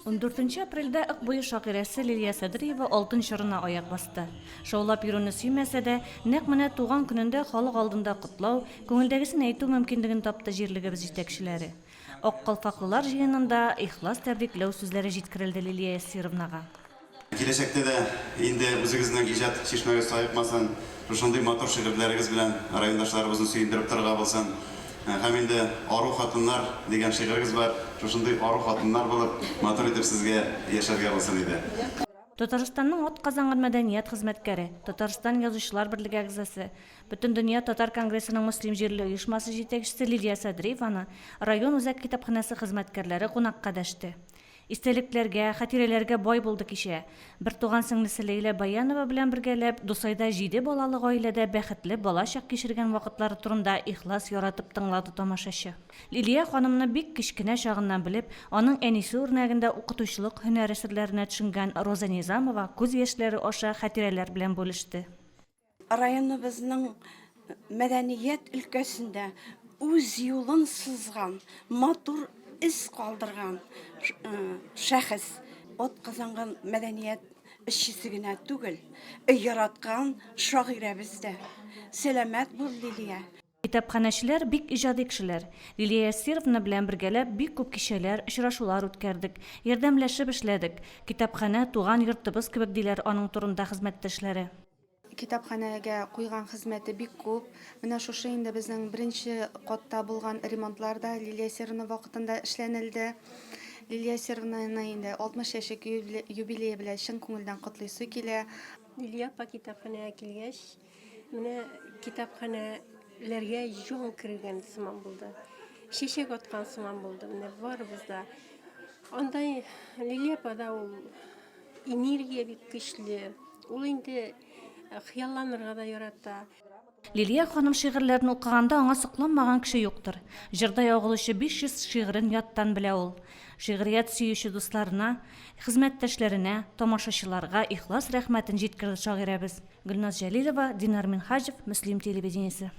Ундүртенче апрельдә Ык буе шагыйрәсе Лилия Садриева алтын чорына аяк басты. Шаулап йөрүне сөймәсә дә, нәкъ менә туган көнендә халык алдында котлау, күңелдәгесен әйтү мөмкинлеген тапты җирлегебез җитәкчеләре. Ак калфаклылар җыенында ихлас тәбрикләү сүзләре җиткерелде Лилия Яссировнага. Киләчәктә дә инде үзегезнең иҗат чишмәгез саекмасын, шушындый матур шигырьләрегез белән райондашларыбызны сөендереп торырга булсын. Һәм инде Ару хатыннар дигән шигырегез бар, шушындый ару хатыннар булып, матур итеп сезгә яшәргә булсын иде. Татарстанның атказанган мәдәният хезмәткәре, Татарстан Язучылар берлеге әгъзасы, Бөтендөнья татар конгрессының Мөслим җирле оешмасы җитәкчесе Лилия Садриеваны район үзәк китапханәсе хезмәткәрләре кунакка дәште. Истәлекләргә, хатирәләргә бай булды кичә. Бертуган сеңлесе Ләйлә Баянова белән бергәләп, Дусайда җиде балалы гаиләдә бәхетле балачак кичергән вакытлары турында ихлас яратып тыңлады тамашачы. Лилия ханымны бик кечкенә чагыннан белеп, аның әнисе үрнәгендә укытучылык һөнәре серләренә төшенгән Роза Низамова күз яшьләре аша хатирәләр белән бүлеште. Районыбызның мәдәният өлкәсендә үз юлын сызган, матур эз калдырган шәхес, атказанган мәдәният эшчесе генә түгел, яраткан шагыйрәбез дә. Сәламәт бул, Лилия! Китапханәчеләр бик иҗади кешеләр. Лилия Ясировна белән бергәләп бик күп кичәләр, очрашулар үткәрдек, ярдәмләшеп эшләдек. Китапханә, туган йортыбыз кебек, диләр аның турында хезмәттәшләре. Китапханәгә куйган хезмәте бик күп. Менә шушы инде безнең беренче катта булган ремонтлар да Лилия Ясировна вакытында эшләнелде. Лилия Ясировнаны инде 60 яшьлек юбилее белән чын күңелдән котлыйсы килә. Лилия апа китапханәгә килгәч, Менә китапханәләргә җан кергән сыман булды. Чәчәк аткан сыман булды. Менә барыбыз да. Анда Лилия апада ул энергия бик көчле. Ул инде хыялланырга да ярата. Лилия ханым шигырьләрен укыганда аңа сокланмаган кеше юктыр. Җырдай агылучы 500 шигырен яттан белә ул. Шигърият сөюче дусларына, хезмәттәшләренә, тамашачыларга ихлас рәхмәтен җиткерде шагыйрәбез. Гөлназ Җәлилова, Динар Минһаҗев, Мөслим телевидениесе.